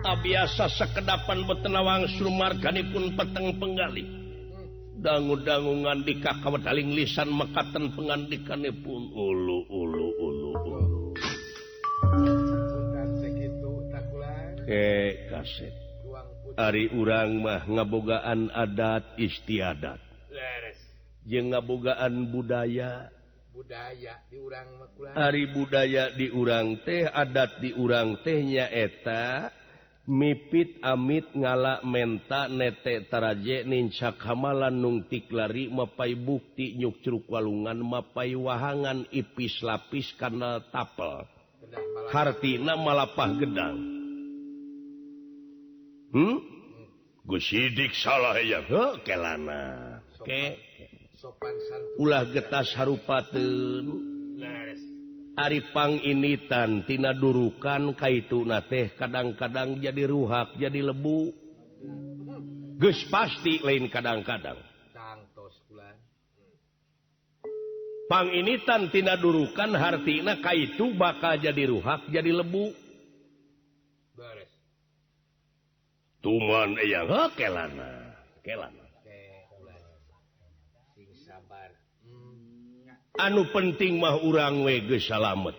Biasa sekedapan betenawang sumarganipun peteng penggalih. Dangu-dangu ngandika kawedaling lisan mekaten pengandikanipun ulu ulu ulu ulu. Kaset. Ari urang mah ngabogaan adat istiadat. Jeung ngabogaan budaya. Budaya di urang mah kula. Ari budaya di urang teh adat di urang teh nyaeta mipit amit ngala menta nete taraje nincak hamalan nungtik lari mapai bukti nyuk curug walungan mapai wahangan ipis lapis kana tapel hartina malapah gedang. Gus Sidik salah ya heuh kelana ke ulah getas harupateun. Ari panginitan tina durukan kaituna teh kadang-kadang jadi ruhak jadi lebu. Geus pasti lain kadang-kadang. Panginitan tina durukan hartina kaitu bakal jadi ruhak jadi lebu. Tuman eyang heuh kelana kelana. Anu penting mah urang we geus salamet.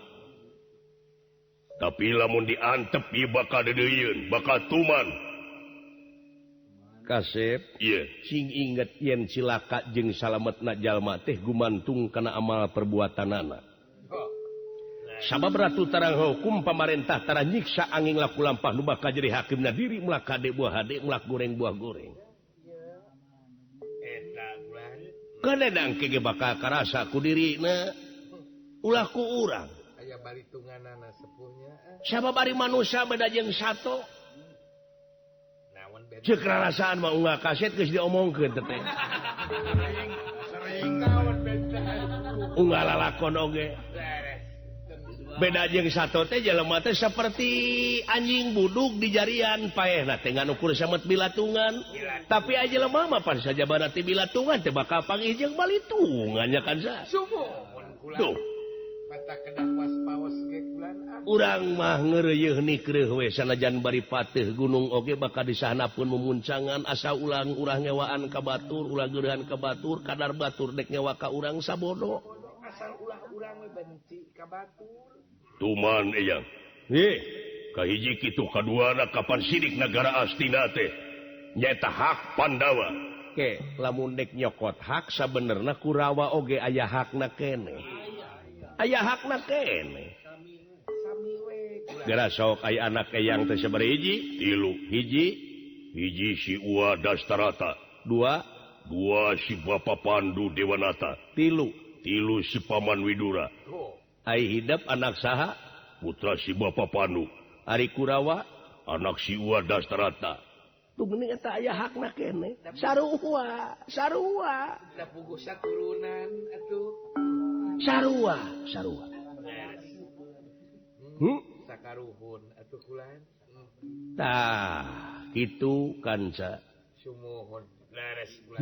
Tapi lamun diantep ieu bakal deudeuieun, bakal tuman. Kasep, ieu cing inget yen cilaka jeung salametna jalma teh gumantung kana amal perbuatanana. Sabab ratu tarang hukum pamarentah tara nyiksa angin laku lampah nu bakal jadi hakimna diri mulak kade buah hade mulak goreng buah goreng. Kadang kege bakal karasa ku dirina ulah ku urang. Aya balitunganana sepuhnya. Sabab ari manusia beda jeung sato. Naon beda? Ceuk rarasaan mah unggal kaset geus diomongkeun teh. Sering naon beda. Unggal lalakon oge. Beda jeung sato teh jelema teh saperti anjing buduk di jarian paehna teh ngan ukur samet bilatungan. Tapi aja jelema mah pan sajabana teh bilatungan teh bakal panggih jeung balitungan nya kan sa. Sumuhun kula. Duh. Mata kedah waspaos ge kulan. Urang mah ngeureuyeun nikreuh we sanajan bari pateuh gunung oge bakal disahanapun mumuncangan asa ulang urang ngewaan ka batur ulah geureuhan ka batur kadar batur dek ngewa ka urang sabodo. Asal ulah urang we benci ka batur. Tuman eyang. Heh, kahiji kitu kaduana kapan sidik nagara Astina teh nyaeta hak Pandawa. Ke, lamun dek nyokot hak sabenerna Kurawa oge aya hakna keneh. Aya hakna keneh. Geura sok aya anak eyang teh sabaraha hiji? Tilu. Hiji, hiji si Uwa Dastarata. Dua, dua si Bapa Pandu Dewanata. Tilu, tilu si Paman Widura. Ai hidep anak saha? Putra si Bapa Pandu. Ari Kurawa anak si Uwa Dastarata. Tuh geuning eta aya hakna keneh. Sarua, sarua. Da puguh saturunan atuh. Sarua, sarua. Sakaruhun atuh kulan. Tah, kitu kanca. Sumuhun.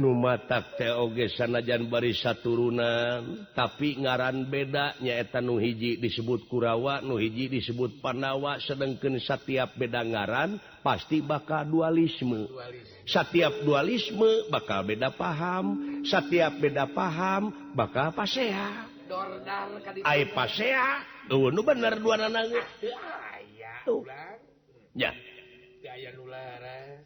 Nu matak teh oge sanajan bari saturunan tapi ngaran beda nyaeta nu hiji disebut Kurawa nu hiji disebut Pandawa sedengkeun satiap beda ngaran pasti bakal dualisme. Satiap dualisme bakal beda paham, satiap beda paham bakal pasea. Ai pasea eueuh nu bener duanana ge. Teu aya ulang. Nya. Teu aya nu laras.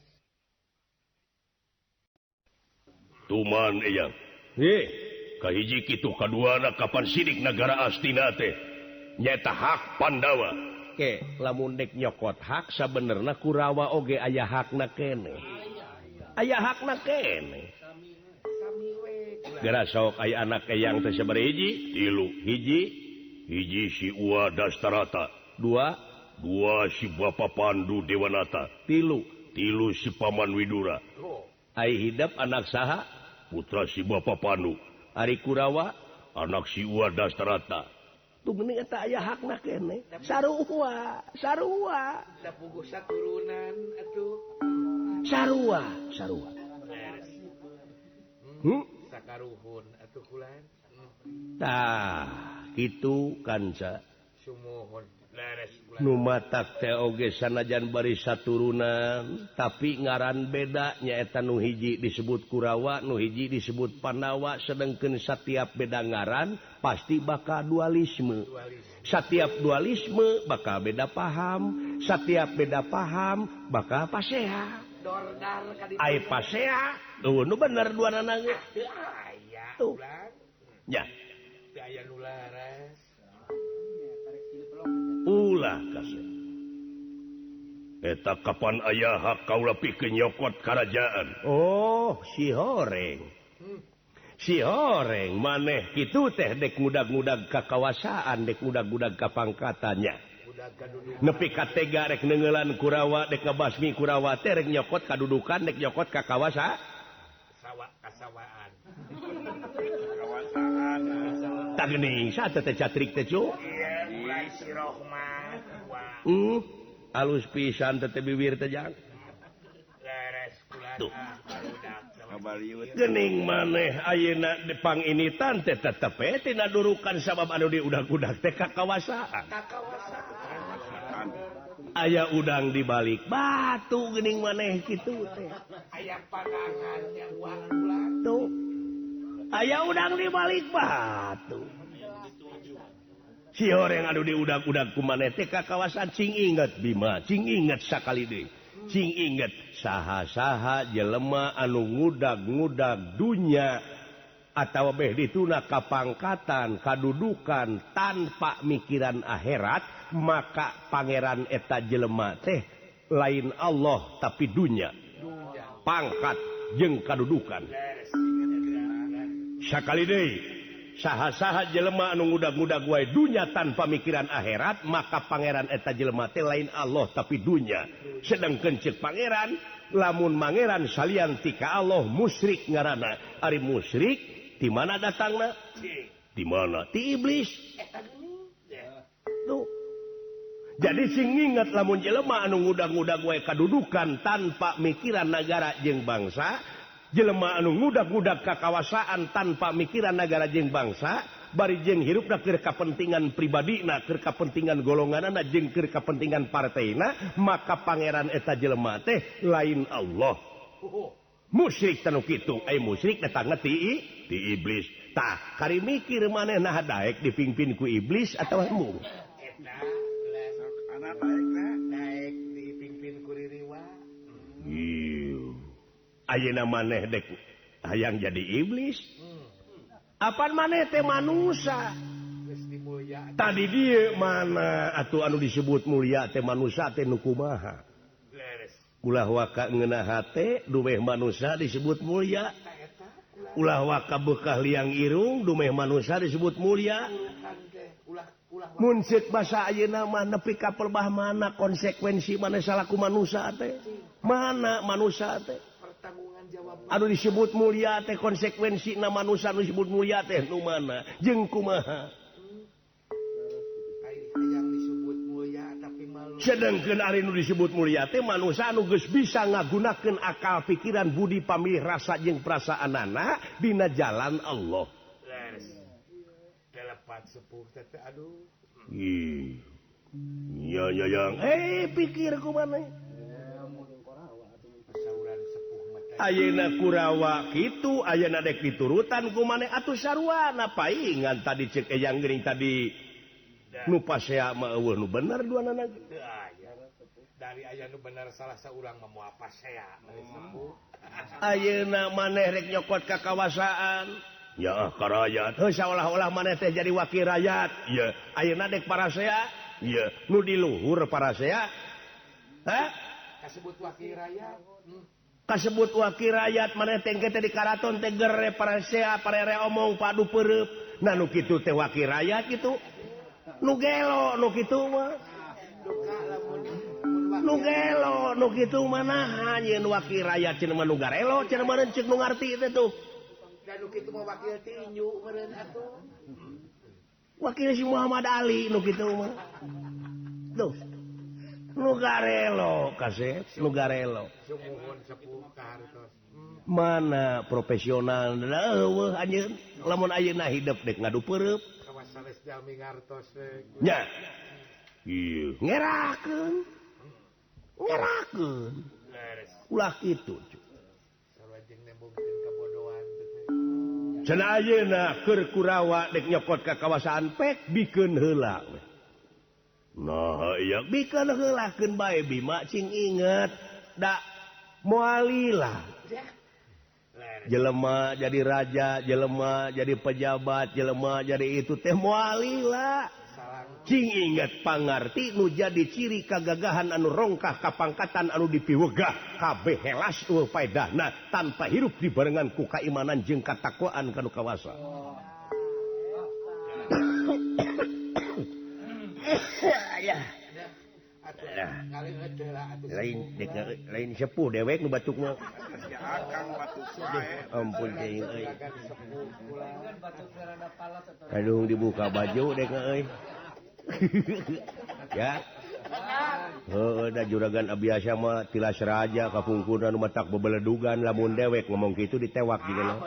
Tuman eyang. Heh, kahiji kitu kaduana kapan sidik nagara Astina teh nyaeta hak Pandawa. Ke, lamun dek nyokot hak sabenerna Kurawa oge aya hakna keneh. Aya hakna keneh. Geura sok aya anak eyang teh sabaraha hiji? Tilu. Hiji, hiji si Uwa Dastarata. Dua, dua si Bapa Pandu Dewanata. Tilu, tilu si Paman Widura. Ai hidep anak saha? Putra si Bapa Pandu. Ari Kurawa anak si Uwa Dastarata. Tuh geuning eta aya hakna keneh. Sarua, sarua. Da puguh saturunan atuh. Sarua, sarua. Sakaruhun atuh kulan. Tah, kitu kanca. Sumuhun. Nu matak teh oge sanajan bari saturunan tapi ngaran beda nyaeta nu hiji disebut Kurawa nu hiji disebut Pandawa sedengkeun satiap beda ngaran pasti bakal dualisme. Satiap dualisme bakal beda paham, satiap beda paham bakal pasea. Ai pasea eueuh nu bener duanana ge. Teu aya tuh. Nya. Teu aya nu laras. Ulah kasih. Eta kapan aya hak kaula pikeun nyokot karajaan? Oh, si horeng. Si horeng maneh kitu teh dek ngudag-ngudag ka kawasaan, dek ngudag-ngudag ka pangkatannya. Nepi ka tega rek neunggeulan Kurawa, dek ngabasmi Kurawa teh rek nyokot kadudukan, dek nyokot ka kawasa. Sawa kasawaan. Kawasaan. Tah geuning saha teh catrik teh cu? Si Rohman. Alus pisan teh bibir teh jang. Leres kula. Tuh. Gening maneh ayeuna dipanginitan teh tetep we tina durukan sabab anu diudag-udag teh kakawasaan. Kakawasaan. Aya udang di balik batu geuning maneh kitu teh. Aya panangan nya uang ulang. Tuh. Aya udang di balik batu. Si horeng anu diudag-udag ku maneh teh kakawasan cing inget Bima, cing inget sakali deui. Cing inget saha-saha jelema anu ngudag-ngudag dunya atawa beh dituna kapangkatan, kadudukan tanpa mikiran akhirat, maka pangeran eta jelema teh lain Allah tapi dunya. Pangkat jeung kadudukan. Sakali deui saha-saha jelema anu ngudag-ngudag wae dunya tanpa mikiran akhirat, maka pangeran eta jelema teh lain Allah tapi dunya. Sedangkeun ceuk pangeran, lamun mangeran salian ti ka Allah musyrik ngaranna. Ari musyrik ti mana datangna? Ti mana? Ti iblis. Tuh. Jadi sing inget lamun jelema anu ngudag-ngudag wae kadudukan tanpa mikiran nagara jeung bangsa, jelema anu ngudag-ngudag kakawasaan tanpa mikiran nagara jeung bangsa, bari jeung hirupna keur kapentingan pribadina, keur kapentingan golonganana jeung keur kapentingan partaina, maka pangeran eta jelema teh lain Allah. Musyrik tanu kitu, ai musyrik datangna ti iblis. Tah, kari mikir maneh nah daek dipimpin ku iblis atawa embung? Eta anak daekna daek dipimpin ku ririwa. Ieu. Ayeuna maneh dek hayang jadi iblis. Apan maneh teh manusa? Tadi dieu mana atuh anu disebut mulia teh manusa teh nu kumaha? Ulah waka ngeunah hate dumeh manusa disebut mulia. Ulah waka beukah liang irung dumeh manusa disebut mulia. Mun ceuk basa ayeuna mah nepi ka pelbah mana konsekuensi maneh salaku manusa teh? Mana manusa teh? Anu disebut mulia teh konsekuensi na manusia anu disebut mulia teh nu mana jeung kumaha? Sedengkeun ari nu disebut mulia teh manusia anu geus bisa ngagunakeun akal pikiran budi pamilih rasa jeung perasaanana dina jalan Allah. Telepat sepuh teh aduh. Ih. Ya ya yang eh pikir kumaha? Ayeuna Kurawa kitu ayeuna dek diturutan ku maneh atuh sarua paingan tadi ceuk eyang geuning tadi nu pasea mah eueuh nu bener duanana teu aya dari aya nu bener salah saurang mah moal pasea sepuh ayeuna maneh rek nyokot ka kawasaan ya ka rakyat heuh saolah-olah maneh teh jadi wakil rakyat ieu ayeuna dek parasea ieu nu di luhur parasea ha kasebut wakil rakyat. Kasebut wakil rakyat maneh teh engke teh di karaton teh gere parasea parere omong padu peureub. Nah nu kitu teh wakil rakyat kitu. Nu gelo nu kitu mah. Nu gelo nu kitu mah naha nyeun wakil rakyat cenah mah nu garelo cenah mah ceuk nu ngarti teh tuh. Da nu kitu mah wakil tinju meureun atuh. Wakil si Muhammad Ali nu kitu mah. Tuh. Nu garelo kasep, nu garelo. Mana profesional eueuh anjeun lamun ayeuna hidup dek ngadu peureub. Nya. Ieu ngerakeun. Ngerakeun. Ulah kitu. Cenah ayeuna keur Kurawa dek nyokot ka kawasaan pek bikeun heula we. Nah, ieu bikeun heula keun bae Bima cing inget da moalila. Jelema jadi raja, jelema jadi pejabat, jelema jadi itu teh moalila. Cing inget pangarti nu jadi ciri kagagahan anu rongkah kapangkatan anu dipiwegah kabeh helas eueuh paedahna tanpa hirup dibarengan ku kaimanan jeung katakwaan kanu kawasa. Lain lain sepuh dewek nu batukna. Ampun teuing euy. Aduh dibuka baju dek euy. Ya. Heuh da juragan abiasa mah tilas raja kapungkurna nu matak bebeledugan lamun dewek ngomong kitu ditewak jiga.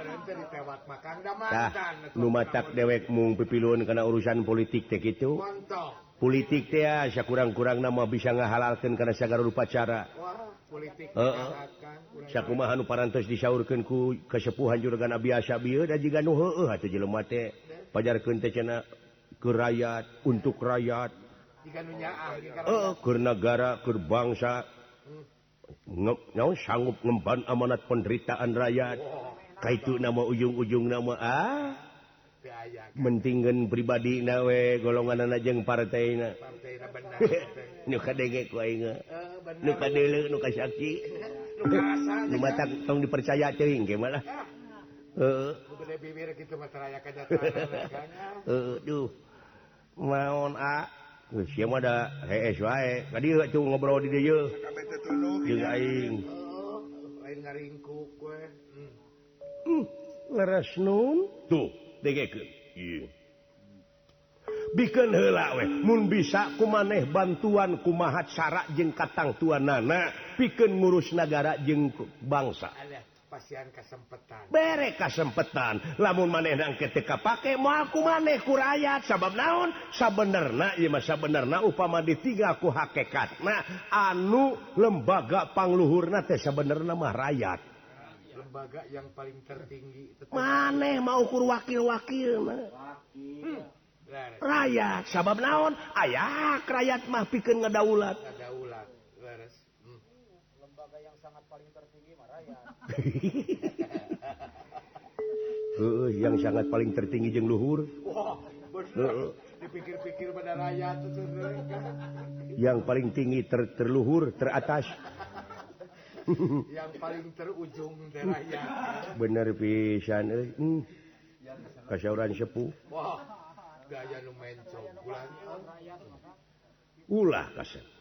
Tah nu matak dewek mung pipilueun kana urusan politik teh kitu. Politik teh sakurang-kurangna mah bisa ngahalalkeun kana sagala upacara. Heeh. Sakumaha nu parantos disaurkeun ku kasepuhan juragan abiasa bieu da jiga nu heueuh atuh jelema teh pajarkeun teh cenah ke rakyat, untuk rakyat, ke negara, ke bangsa, sanggup ngemban amanat penderitaan rakyat. Kaitu nama ujung-ujung nama ah, mentingkeun pribadi nawe golongan jeung partai na. Nu kadenge ku aing, nu kadeuleu, nu kasaki, nu matak tong dipercaya teuing ge malah. Heeh. Gede bibir kitu mah taraya kanyataana. Duh. Maon a geus sia mah da hees wae. Ka dieu atuh ngobrol di dieu. Jeung aing. Lain ngaringkuk we. Leres nun. Tuh, dengekeun. Ieu. Bikeun heula we, mun bisa kumaneh bantuan kumaha cara jeung katangtuanana pikeun ngurus nagara jeung bangsa. Pasian kasempetan. Bere kasempetan. Lamun maneh nangke teu kapake moal ku maneh ku rakyat sabab naon? Sabenerna ieu mah sabenerna upama ditinggal ku hakekatna anu lembaga pangluhurna teh sabenerna mah rakyat. Lembaga yang paling tertinggi maneh mah ukur wakil-wakilna. Wakil. Rakyat sabab naon? Aya rakyat mah pikeun ngadaulat. Ngadaulat. Leres. Lembaga yang sangat paling tertinggi mah rakyat. Yang sangat paling tertinggi jeung luhur. Wah, bener. Dipikir-pikir pada rakyat itu. Yang paling tinggi terluhur, teratas. Yang paling terujung teh rakyat. Bener pisan euy. Kasauran sepuh. Wah, gaya nu mencong bulan. Ulah kasep.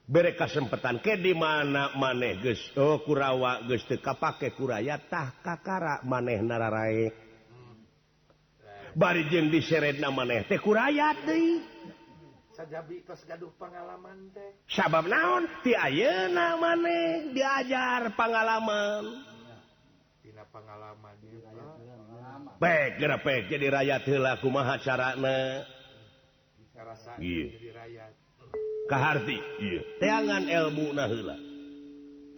Bere kasempetan ke di mana maneh geus oh Kurawa geus teu kapake ku rakyat tah kakara maneh nararae. Bari jeung diseredna maneh teh ku rakyat deui. Sajabi tos gaduh pangalaman teh. Sabab naon? Ti ayeuna maneh diajar pangalaman. Tina pangalaman ieu. Pek geura pek jadi rakyat heula kumaha carana? Bisa jadi rakyat. Kaharti ieu teangan ilmuna heula.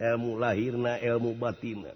Ilmu lahirna, ilmu batinna.